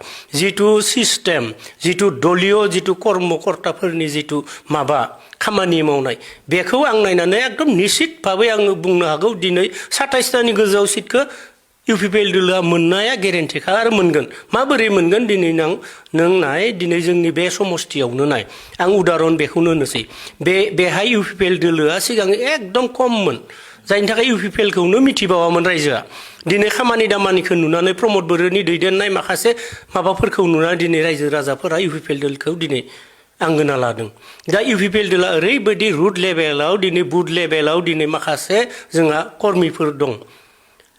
जिथु सिस्टेम जिथु दलीय जिथु कर्मकर्ताफोरनि जिथु माबा खामानि मावनाय बेखौ आं नायनानै एकदम निश्चित भाबै आं बुंनो हागौ दिनै 27टानि गोजौआव सिटखौ UPPL दोलोआ मोननाया गेरेन्टिखा आरो मोनगोन माबोरै मोनगोन दिनै नों नाय दिनै जोंनि बे समस्थियावनो नाय आं उदाहरन बेखौनो होनोसै बेहाय UPPL दोलोआ सिगां एकदम खममोन जायनि थाखाय UPPL खौनो मिथिबावामोन रायजोआ दिनै खामानि दामानिखौ नुनानै प्रमद बर'नि दैदेननाय माखासे माबाफोरखौ नुनानै दिनै रायजो राजाफोरा UPPL दलखौ दिनै आंगोना लादों दा UPPL दला ओरैबायदि रुट लेभेलाव दिनै बुथ लेभेलाव दिनै माखासे जोंहा कर्मिफोर दं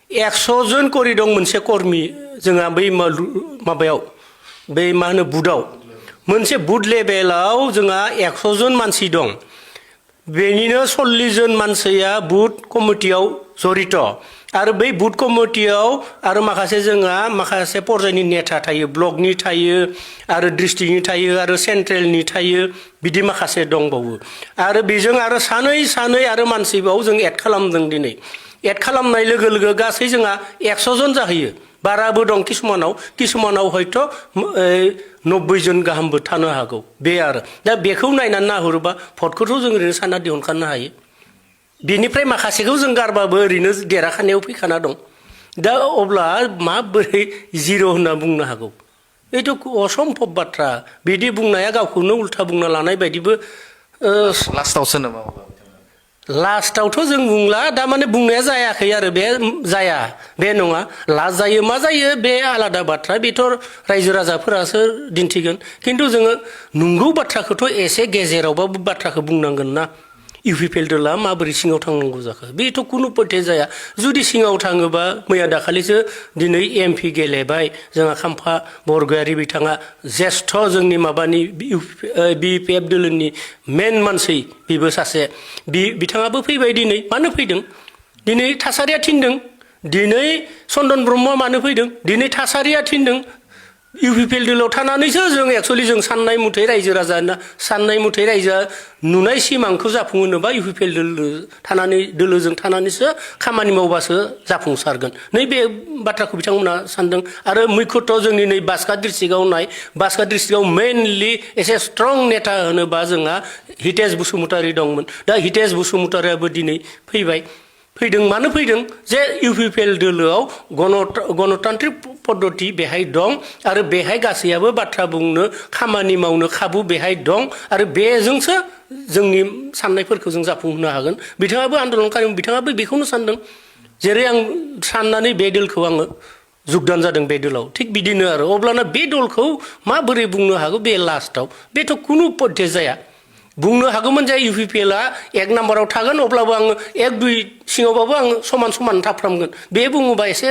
100 जन करि दं मोनसे कर्मि जोंहा बै माबायाव बै मा होनो बुथआव मोनसे बुथ लेभेलाव जोंहा 100 जन मानसि दं बेनिनो 40 जन मानसिया बुथ कमिटियाव जरित आरो बै बुथ कमिटियाव आरो माखासे जोंहा माखासे पर्यायनि नेता थायो ब्लकनि थायो आरो डिस्ट्रिक्टनि थायो आरो सेन्ट्रेलनि थायो बिदि माखासे दंबावो आरो बेजों आरो सानै आरो मानसिबाव जों एड खालामदों दिनै एड खालामनाय लोगो लोगो गासै जोंहा 100 जन जाहैयो बाराबो दं किसुमानाव हयथ' 90 जन गाहामबो थानो हागौ बे आरो दा बेखौ नायनानै नाहरोबा भटखौथ' जों ओरैनो सानना दिहुनखानो हायो बेनिफ्राय माखासेखौ जों गारबाबो ओरैनो देराखानायाव फैखाना दं दा अब्ला माबोरै जिर' होनना बुंनो हागौ बेथ' असम्भब बाथ्रा बिदि बुंनाया गावखौनो उल्था बुंना लानाय बायदिबो लास्टआवसो नामा लास्टआवथ' जों बुंला दा माने बुंनाया जायाखै आरो बे जाया बे नङा लास्ट जायो मा जायो बे आलादा बाथ्रा बेथ' रायजो राजाफोरासो दिन्थिगोन खिन्थु जोङो नंगौ बाथ्राखौथ' एसे गेजेरावबाबो बाथ्राखौ बुंनांगोन ना UPPL दला माबोरै सिङाव थांनांगौ जाखो बेथ' कुनु पथे जाया जुदि सिङाव थाङोबा मैया दाखालिसो दिनै MP गेलेबाय जोंहा खाम्फा बरगयारि बिथाङा ज्येष्ठ जोंनि माबानि BPF दोलोनि मेन मानसि बिबो सासे बिथाङाबो फैबाय दिनै मानो फैदों दिनै थासारिया थिनदों दिनै चन्दन ब्रह्मआ मानो फैदों दिनै थासारिया थिनदों UPPL दोलोआव थानानैसो जों एक्चुअली जों साननाय मथै रायजो राजाया नुनाय सिमांखौ जाफुंहोनोबा UPPL दोलोजों थानानैसो खामानि मावबासो जाफुंसारगोन नैबे बाथ्राखौ बिथांमोना सानदों आरो मैखथ' जोंनि नै बाक्सा डिस्ट्रिक्टआव मेनलि एसे स्ट्रं नेता होनोबा जोंहा हितेश बसुमतारी दंमोन दा हितेश बसुमतारीयाबो दिनै फैदों मानो फैदों जे UPPL दोलोआव गणतान्त्रिक पद्धति बेहाय दं आरो बेहाय गासैयाबो बाथ्रा बुंनो खामानि मावनो खाबु बेहाय दं आरो बेजोंसो जोंनि साननायफोरखौ जों जाफुंहोनो हागोन बिथाङाबो आन्दलनकारि बिथाङाबो बेखौनो सानदों जेरै आं साननानै बे दलखौ आङो जुगदान जादों बे दलाव थिग बिदिनो आरो अब्लाना बे दलखौ माबोरै बुंनो हागौ बे लास्टआव बेथ' कुनु पद्धति जाया बुंनो हागौमोन जे UPPLआ 1 नाम्बाराव थागोन अब्लाबो आङो 1-2 सिङावबाबो आं समान थाफ्रामगोन बे बुङोबा एसे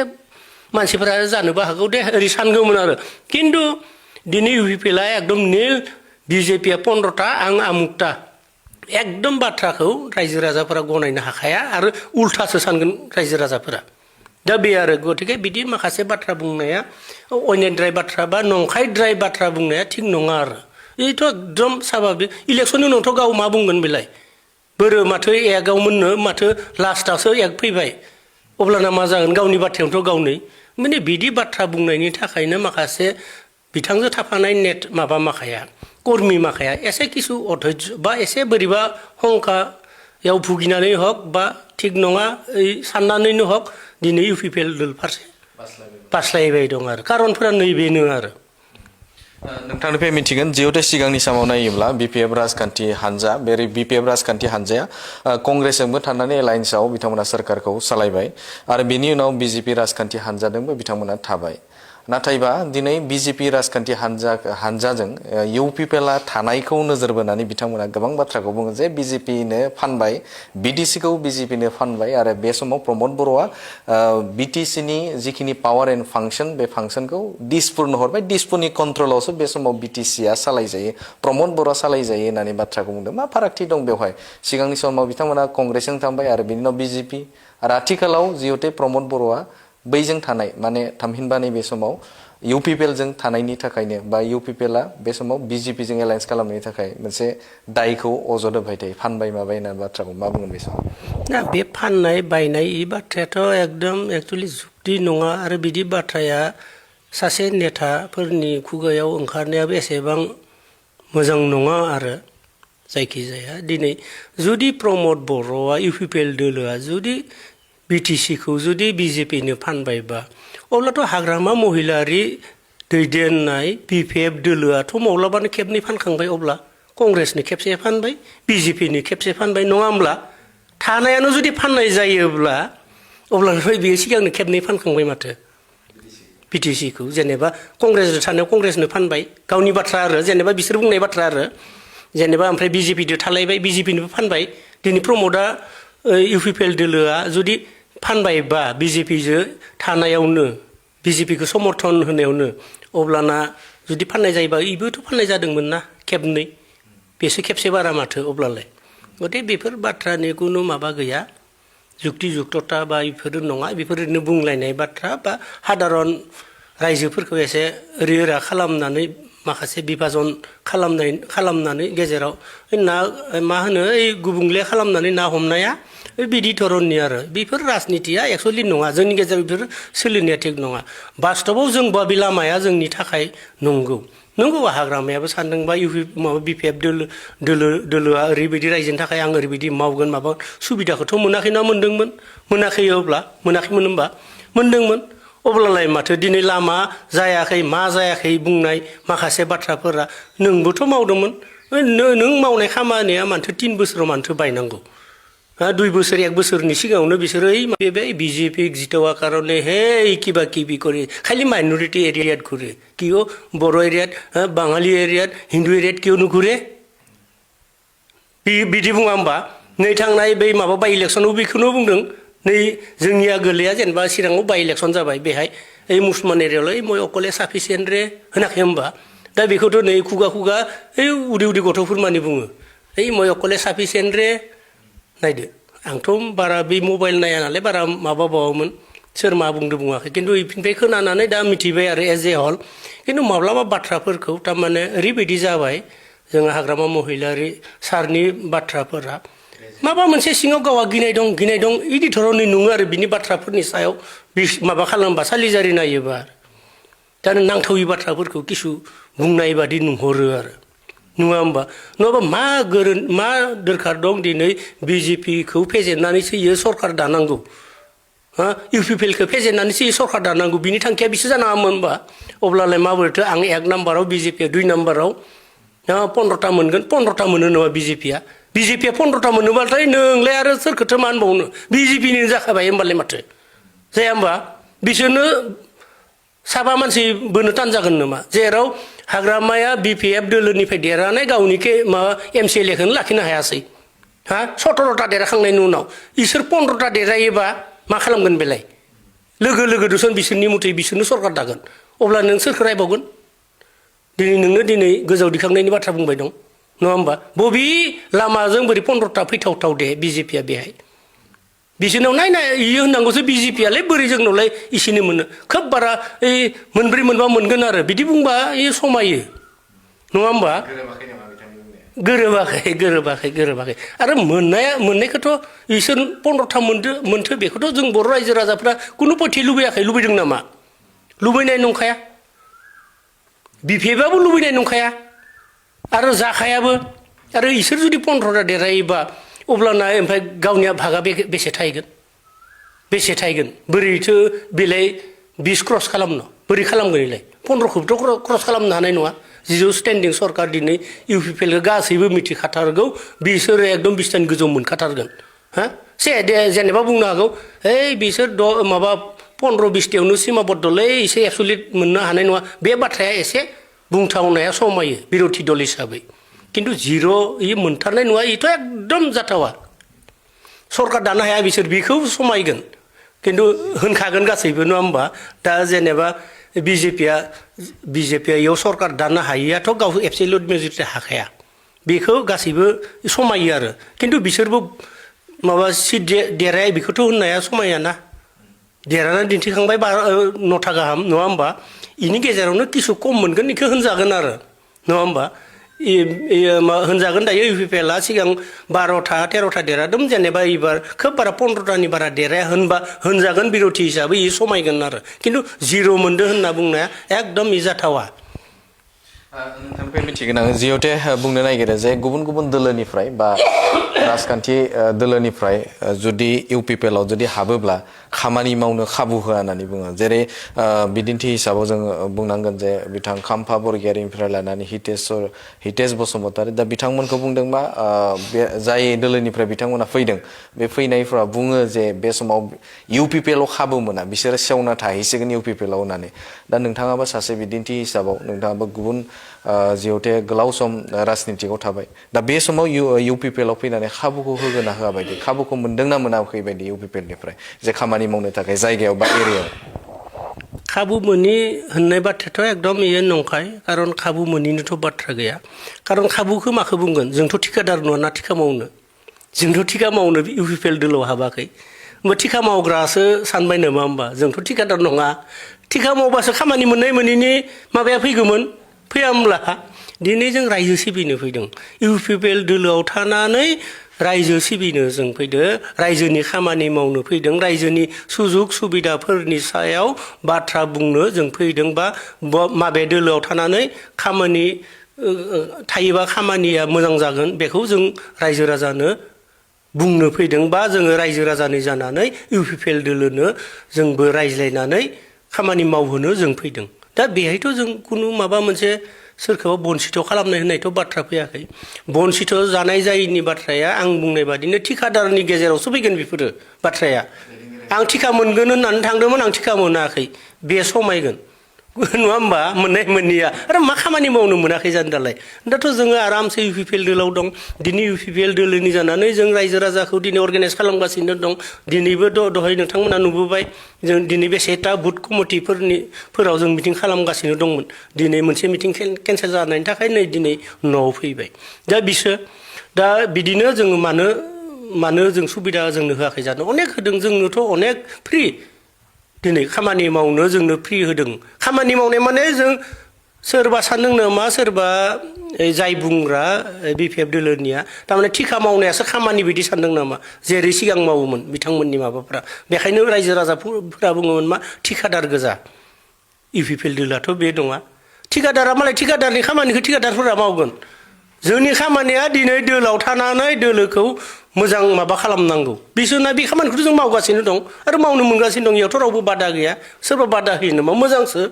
मानसिफोरा जानोबो हागौ दे ओरै सानगौमोन आरो खिन्थु दिनै UPPLआ एकदम नील BJPआ 15टा आं आमुकटा एकदम बाथ्राखौ रायजो राजाफोरा गनायनो हाखाया आरो उल्थासो सानगोन रायजो राजाफोरा दा बे आरो गथिखे बिदि माखासे बाथ्रा बुंनाया अयनायद्राय बाथ्रा बा नंखायद्राय बाथ्रा बुंनाया थिग नङा आरो बेथ' एकदम साभाबिक इलेक्सननि उनावथ' गाव मा बुंगोन बेलाय बोरो माथो एगाव मोननो माथो लास्टआवसो एक फैबाय अब्लाना मा जागोन गावनि बाथ्रायावथ' गावनै माने बिदि बाथ्रा बुंनायनि थाखायनो माखासे बिथांजों थाफानाय माखाया कर्मि माखाया एसे किसु अधैर्य बा एसे बोरैबा हंकायाव भुगिनानै हक बा थिग नङा साननानैनो हक दिनै UPPL दल फारसे बास्लायबाय दं आरो खारनफोरा नैबेनो आरो नोंथांनिफ्राय मिथिगोन जिहेतु सिगांनि समाव नायोब्ला BPF राजखान्थि हानजा बे BPF राजखान्थि हानजाया कंग्रेसजोंबो थानानै एलायन्सआव बिथांमोना सोरखारखौ सालायबाय आरो बेनि उनाव BJP राजखान्थि हानजाजोंबो बिथांमोना थाबाय नाथायबा दिनै BJP राजखान्थि हानजाजों UPPLआ थानायखौ नोजोर बोनानै बिथांमोना गोबां बाथ्राखौ बुङो जे BJPनो फानबाय BTCखौ BJPनो फानबाय आरो बे समाव प्रमद बर'आ BTCनि जिखिनि पावार एन्ड फांसन बे फांसनखौ दिसपुरनो हरबाय दिसपुरनि कन्ट्रलावसो बे समाव BTCआ सालायजायो प्रमद बर'आ सालायजायो होननानै बाथ्राखौ बुंदों मा फारागथि दं बेवहाय सिगांनि समाव बिथांमोना कंग्रेसजों थांबाय आरो बिनि उनाव BJP आरो आथिखालाव जिहेतु प्रमद बर'आ बैजों थानाय माने थामहिनबा नैबे समाव UPPLजों थानायनि थाखायनो बा UPPLआ बे समाव BJPजों एलायन्स खालामनायनि थाखाय मोनसे दायखौ अजद होबाय थायो फानबाय माबाय होनना बाथ्राखौ मा बुंगोन बे समाव ना बे फाननाय बायनाय ई बाथ्रायाथ' एकदम एक्चुअली जुक्ति नङा आरो बिदि बाथ्राया सासे नेताफोरनि खुगायाव ओंखारनायाबो एसेबां मोजां नङा आरो जायखिजाया दिनै जुदि प्रमद बर'आ UPPL दोलोआ जुदि BTCखौ जुदि BJPनो फानबायबा अब्लाथ' हाग्रामा महिलारि दैदेननाय BPF दोलोआथ' माब्लाबानो खेबनै फानखांबाय अब्ला कंग्रेसनि खेबसे फानबाय BJPनि खेबसे फानबाय नङा होमब्ला थानायानो जुदि फाननाय जायोब्ला अब्लानिफ्राय बियो सिगांनो खेबनै फानखांबाय माथो बिटिसिखौ जेनेबा कंग्रेसजों थानायाव कंग्रेसनो फानबाय गावनि बाथ्रा आरो जेनेबा बिसोर बुंनाय बाथ्रा आरो जेनेबा ओमफ्राय बिजेपिजों थालायबाय बिजेपिनोबो फानबाय दिनै प्रमदआ UPPL दोलोआ जुदि फानबायबा बिजेपिजों थानायावनो बिजेपिखौ समर्थन होनायावनो अब्लाना जुदि फाननाय जायोबा इबोथ' फाननाय जादोंमोन ना खेबनै बेसो खेबसे बारा माथो अब्लालाय गथे बेफोर बाथ्रानि कुनु माबा गैया जुक्ति जुक्तता बा बेफोर नङा बेफोर ओरैनो बुंलायनाय बाथ्रा बा साधारन रायजोफोरखौ एसे ओरै खालामनानै माखासे बिभाजन खालामनानै गेजेराव ना मा होनो ओइ गुबुंले खालामनानै ना हमनाया बिदि धरननि आरो बेफोर राजनितिया एक्चुअलि नङा जोंनि गेजेराव बेफोर सोलिनाया थिग नङा बास्तबाव जों बे लामाया जोंनि थाखाय नंगौ हाग्रामायाबो सानदोंबा माबा BPF दोलोआ ओरैबायदि रायजोनि थाखाय आं ओरैबायदि मावगोन माबा सुबिदाखौथ' मोनाखै ना मोनदोंमोन मोनाखैमोन होनबा मोनदोंमोन अब्लालाय माथो दिनै लामा जायाखै मा जायाखै बुंनाय माखासे बाथ्राफोरा नोंबोथ' मावदोंमोन नों मावनाय खामानिया मानथो 3 बोसोराव मानथो बायनांगौ 2 बोसोर 1 बोसोरनि सिगाङावनो बिसोरो বিজেপি জিতোৱা কাৰণে কিবা কিবি কৰি খালি মাইনৰিটি এৰিয়াত ঘূৰে কিয় বড়ো এৰিয়াত বাঙালি এৰিয়াত হিন্দু এৰিয়াত কিয় নুঘূৰে बिदि बुङा होमबा नै थांनाय बै माबा बाय इलेक्सनाव बेखौनो बुंदों नै जोंनिया गोलैया जेनेबा चिराङाव बाय इलेक्सन जाबाय बेहाय ओइ मुसलमान एरियायावलाय मय अकले साफिसियेन्ट रे होनाखै होमबा दा बेखौथ' नै खुगा ओइ उदै गथ'फोर मानि बुङो ओइ मय अकले साफिसियेन्ट रे नायदो आंथ' बारा बे मबाइल नाया नालाय बारा माबाबावोमोन सोर मा बुंदों बुङाखै खिन्थु इनिफ्राय खोनानानै दा मिथिबाय आरो एज ए हल खिन्थु माब्लाबा बाथ्राफोरखौ थारमाने ओरैबायदि जाबाय जोङो हाग्रामा महिलारि सारनि बाथ्राफोरा माबा मोनसे सिङाव गावहा गिनाय दं इदि धरननि नङा आरो बिनि बाथ्राफोरनि सायाव माबा खालामबा सालिजारि नायोबा दा नांथावि बाथ्राफोरखौ किसु बुंनाय बादि नुहरो आरो नङा होमबा नङाबा मा दरखार दं दिनै बिजेपिखौ फेजेननानैसो इयो सरकार दानांगौ UPPLखौ फेजेननानैसो इयो सरकार दानांगौ बिनि थांखिया बिसो जानाङामोन होमबा अब्लालाय माबोरैथो आं 1 नाम्बाराव बिजेपिया 2 नाम्बाराव 15टा मोनगोन 15टा मोनो नङा बिजेपिया 15टा मोनोबाथाय नोंलाय आरो सोरखौथो मा होनबावनो बिजेपिनि जाखाबाय होमबालाय माथो जाया होमबा बिसोरनो साबा मानसि बोनो तान जागोन नामा जेराव हाग्रामाया BPF दोलोनिफ्राय देरनानै गावनि माबा MCLA खौनो लाखिनो हायासै 17टा देरखांनायनि उनाव इसोर 15टा देरायोबा मा खालामगोन बेलाय लोगो दुसन बिसोरनि मथै बिसोरनो सरकार दागोन अब्ला नों सोरखौ रायबावगोन दिनै गोजौ दिखांनायनि बाथ्रा बुंबाय दं नङा होमबा बबे लामाजों बोरै 15टा फैथावथाव दे बिजेपिया बेहाय बिसोरनाव नाय इयो होननांगौसो बिजेपियालाय बोरै जोंनावलाय इसिनो मोनो खोब बारा ओइ मोनब्रै मोनबा मोनगोन आरो बिदि बुंबा इयो समायो नङा होमबा गोरोबाखै आरो मोननायखौथ' इसोर 15टा मोनथो बेखौथ' जों बर' रायजो राजाफ्रा कुनु पथि लुबैदों नामा लुबैनाय नंखाया BPFआबो लुबैनाय नंखाया आरो जाखायाबो आरो इसोर जुदि 15टा देरहायोबा अब्लाना ओमफ्राय गावनिया भागा बेसे थाहैगोन बोरैथो बेलाय 20 क्रस खालामनो बोरै खालामगोन इलाय 15खौथ' क्रस खालामनो हानाय नङा जिजौ स्टेन्डिं सरकार दिनै UPPL गासैबो मिथिखाथारगौ बिसोरो एकदम 20टानि गोजौ मोनखाथारगोन जेनेबा बुंनो हागौ बिसोर माबा 15-20टायावनो सिमाबद्धलै एसे एबसुलिट मोननो हानाय नङा बे बाथ्राया एसे बुंथावनाया समायो बिरोधि दल हिसाबै किन्तु जिर' इयो मोनथारनाय नङा इथ' एकदम जाथावा सरकार दानो हाया बिसोर बेखौ समायगोन किन्तु होनखागोन गासैबो नङा होमबा दा जेनेबा बिजेपिया इयाव सरकार दानो हायियाथ' गाव एबसलिउट मेजरिटि हाखाया बेखौ गासैबो समायो आरो किन्तु बिसोरबो माबा सिट देराया बेखौथ' होननाया समायाना देरहानानै दिन्थिखांबाय 9टा गाहाम नङा होमबा इनि गेजेरावनो किसु खम मोनगोन इखौ होनजागोन आरो नङा होमबा होनजागोन दायो UPPLआ सिगां 12टा 13टा देरहादोंमोन जेनेबा एबार खोब बारा 15टानि बारा देरहाया होनबा होनजागोन बिरोधि हिसाबै इयो समायगोन आरो किन्तु जिर' मोनदों होनना बुंनाया एकदम जाथावा नोंथांनिफ्राय मिथिगोन आङो जिहेतु बुंनो नागिरो जे गुबुन दोलोनिफ्राय बा राजखान्थि दोलोनिफ्राय जुदि UPPL आव जुदि हाबोब्ला खामानि मावनो खाबु होआ होननानै बुङो जेरै बिदिन्थि हिसाबाव जोङो बुंनांगोन जे बिथां खाम्फा बरगयारिनिफ्राय लानानै हितेश बसुमतारी दा बिथांमोनखौ बुंदों मा जाय दोलोनिफ्राय बिथांमोना फैदों बे फैनायफ्रा बुङो जे बे समाव UPPL आव खाबु मोना बिसोरो सेवना थाहैसिगोन UPPL आव होननानै दा नोंथाङाबो सासे बिदिन्थि हिसाबाव नोंथाङाबो गुबुन जिहेथु गोलाव सम राजनितिकआव थाबाय दा बे समाव UPPL आव फैनानै खाबुखौ होगोन ना होआ बायदि खाबुखौ मोनदोंना मोनाखै बायदि UPPL निफ्राय जे खामानि मावनो थाखाय जायगायाव बा एरियायाव खाबु मोनि होननाय बाथ्रायाथ' एकदम इयो नंखाय कारन खाबु मोनिनोथ' बाथ्रा गैया कारन खाबुखौ माखौ बुंगोन जोंथ' ठिकादार नङा ना ठिका मावनो जोंथ' ठिका मावनो UPPL दोलोआव हाबाखै होमबा ठिका मावग्रासो सानबाय नामा होमबा जोंथ' ठिकादार नङा ठिका मावबासो खामानि मोननाय मोनैनि माबाया फैगौमोन फैया होमब्ला दिनै जों रायजो सिबिनो फैदों UPPL दोलोआव थानानै रायजो सिबिनो जों फैदों रायजोनि खामानि मावनो फैदों रायजोनि सुजुग सुबिदाफोरनि सायाव बाथ्रा बुंनो जों फैदों बा माबे दोलोआव थानानै खामानि थायोबा खामानिया मोजां जागोन बेखौ जों रायजो राजानो बुंनो फैदों बा जोङो रायजो राजानि जानानै UPPL दोलोनो जोंबो रायज्लायनानै खामानि मावहोनो जों फैदों दा बेहायथ' जों कुनु माबा मोनसे सोरखौबा बनसिथ' खालामनाय होननायथ' बाथ्रा फैयाखै बनसिथ' जानाय जायैनि बाथ्राया आं बुंनाय बादिनो ठिकादारनि गेजेरावसो फैगोन बेफोरो बाथ्राया आं ठिका मोनगोन होननानै थांदोंमोन आं ठिका मोनाखै बे समायगोन नङा होमबा मोननाय मोनैया आरो मा खामानि मावनो मोनाखै जानो दालाय दाथ' जोङो आरामसे UPPL दोलोआव दं दिनै UPPL दोलोनि जानानै जों रायजो राजाखौ दिनै अर्गानाइज खालामगासिनो दं दिनैबो दहाय नोंथांमोना नुबोबाय जों दिनै बेसेटा बुथ कमिटिफोराव जों मिटिं खालामगासिनो दंमोन दिनै मोनसे मिटिं केन्सेल जानायनि थाखाय नै दिनै न'आव फैबाय दा बिसोर दा बिदिनो जोङो मानो जों सुबिदा जोंनो होआखै जानो अनेक होदों जोंनोथ' अनेक फ्रि दिनै खामानि मावनो जोंनो फ्रि होदों खामानि मावनाय माने जों सोरबा सानदों नामा सोरबा जाय बुंग्रा BPF दोलोनिया थारमाने ठिका मावनायासो खामानि बायदि सानदों नामा जेरै सिगां मावोमोन बिथांमोननि माबाफ्रा बेखायनो रायजो राजाफोरा बुङोमोन मा ठिकादार गोजा UPPL दोलोआथ' बे नङा ठिकादारा मालाय ठिकादारनि खामानिखौ ठिकादारफोरा मावगोन जोंनि खामानिया दिनै दोलोआव थानानै दोलोखौ मोजां माबा खालामनांगौ बिसोरना बे खामानिखौथ' जों मावगासिनो दं आरो मावनो मोनगासिनो दं इयावथ' रावबो बादा गैया सोरबा बादा होयो नामा मोजांसो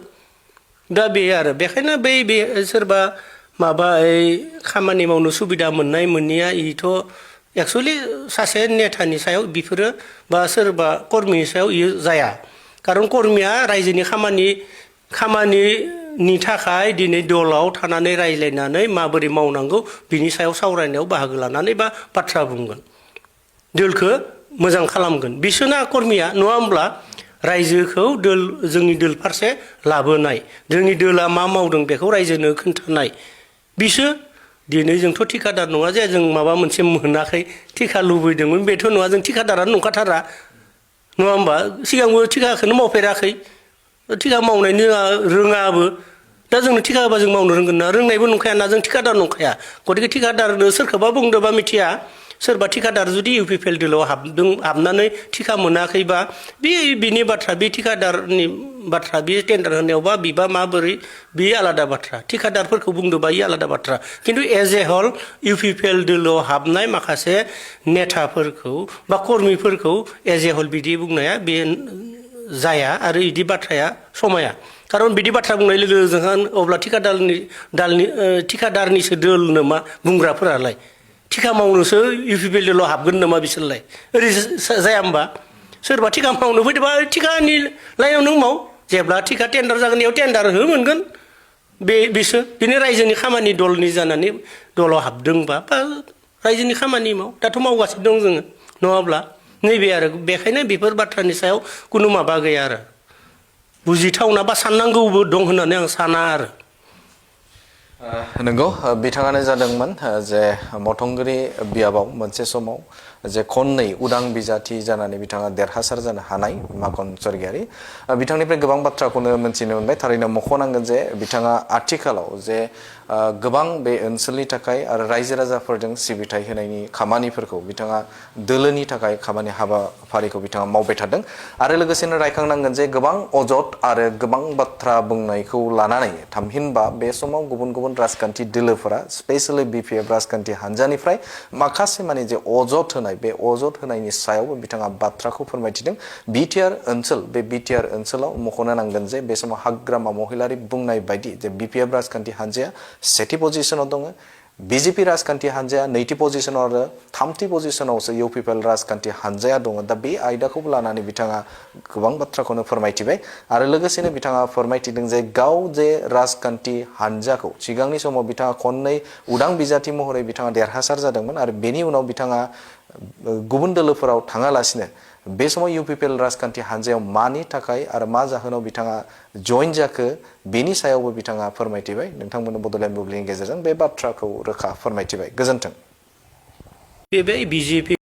दा बे आरो बेखायनो बे सोरबा माबा खामानि मावनो सुबिदा मोननाय मोनैया इथ' एक्चुअलि सासे नेतानि सायाव बेफोरो बा सोरबा कर्मिनि सायाव इयो जाया कारन कर्मिया रायजोनि खामानिनि थाखाय दिनै दलाव थानानै रायज्लायनानै माबोरै मावनांगौ बिनि सायाव सावरायनायाव बाहागो लानानै बा बाथ्रा बुंगोन दोलखौ मोजां खालामगोन बिसोरना कर्मिया नङा होमब्ला रायजोखौ जोंनि दोल फारसे लाबोनाय जोंनि दोला मा मावदों बेखौ रायजोनो खोन्थानाय बिसोर दिनै जोंथ' ठिकादार नङा जे जों माबा मोनसे मोनाखै ठिका लुबैदोंमोन बेथ' नङा जों ठिकादारानो नंखाथारा नङा होमबा सिगांबो ठिकाखौनो मावफेराखै ठिका मावनायनि रोङाबो दा जोंनो ठिका होबा जों मावनो रोंगोन ना रोंनायबो नंखाया ना जों ठिकादार नंखाया गतिके ठिकादारनो सोरखौबा बुंदोंबा मिथिया सोरबा ठिकादार जुदि UPPL दोलोआव हाबनानै ठिका मोनाखैबा बिनि बाथ्रा बे ठिकादारनि बाथ्रा बे टेन्डार होनायावबा बिबा माबोरै बे आलादा बाथ्रा ठिकादारफोरखौ बुंदोंबा इयो आलादा बाथ्रा खिन्थु एज ए हल UPPL दोलोआव हाबनाय माखासे नेताफोरखौ बा कर्मिफोरखौ एज ए हल बिदि बुंनाया बे जाया आरो बिदि बाथ्राया समाया कारन बिदि बाथ्रा बुंनाय लोगो लोगो अब्ला ठिकादारनिसो दोल नामा बुंग्राफोरालाय ठिका मावनोसो UPPL दोलोआव हाबगोन नामा बिसोरलाय ओरै जाया होमबा सोरबा ठिका मावनो फैदोंबा ठिकानि लाइनाव नों माव जेब्ला ठिका टेन्डार जागोन इयाव टेन्डार हो मोनगोन बिसोर बिनि रायजोनि खामानि दलनि जानानै दलाव हाबदोंबा बा रायजोनि खामानि माव दाथ' मावगासिनो दं जोङो नङाब्ला नैबे आरो बेखायनो बेफोर बाथ्रानि सायाव कुनु माबा गैया आरो बुजिथावना बा साननांगौबो दं होननानै आं साना आरो नंगौ बिथाङानो जादोंमोन जे मथंगुरि बियाबाव मोनसे समाव जे खननै उदां बिजाथि जानानै बिथाङा देरहासार जानो हानाय माखन स्वर्गियारि बिथांनिफ्राय गोबां बाथ्राखौनो मोनथिनो मोनबाय थारैनो मख'नांगोन जे बिथाङा आथिखालाव जे गोबां बे ओनसोलनि थाखाय आरो रायजो राजाफोरजों सिबिथाय होनायनि खामानिफोरखौ बिथाङा दोलोनि थाखाय खामानि हाबाफारिखौ बिथाङा मावबाय थादों आरो लोगोसेनो रायखांनांगोन जे गोबां अजद आरो गोबां बाथ्रा बुंनायखौ लानानै थामहिनबा बे समाव गुबुन गुबुन राजखान्थि दोलोफोरा स्पेशेलि बिपिएफ राजखान्थि हानजानिफ्राय माखासे माने जे अजद होनाय बे अजद होनायनि सायावबो बिथाङा बाथ्राखौ फोरमायथिदों बिटिआर ओनसोल बे बिटिआर ओनसोलाव मख'नो नांगोन जे बे समाव हाग्रामा महिलारि बुंनाय बायदि जे बिपिएफ राजखान्थि हानजाया सेथि पजिशनाव दङ बिजेपि राजखान्थि हानजाया नैथि पजिशनाव आरो थामथि पजिशनावसो इउपिपिएल राजखान्थि हानजाया दङ दा बे आयदाखौबो लानानै बिथाङा गोबां बाथ्राखौनो फोरमायथिबाय आरो लोगोसेनो बिथाङा फोरमायथिदों जे गाव जे राजखान्थि हानजाखौ सिगांनि समाव बिथाङा खननै उदां बिजाथि महरै बिथाङा देरहासार जादोंमोन आरो बेनि उनाव बिथाङा गुबुन दोलोफोराव थाङालासिनो बे समाव इउपिपिएल राजखान्थि हानजायाव मानि थाखाय आरो मा जाहोनाव बिथाङा जइन जाखो बेनि सायावबो बिथाङा फोरमायथिबाय नोंथांमोननो बड'लेण्ड बुब्लिनि गेजेरजों बे बाथ्राखौ रोखा फोरमायथिबाय गोजोन्थों बे बिजेपि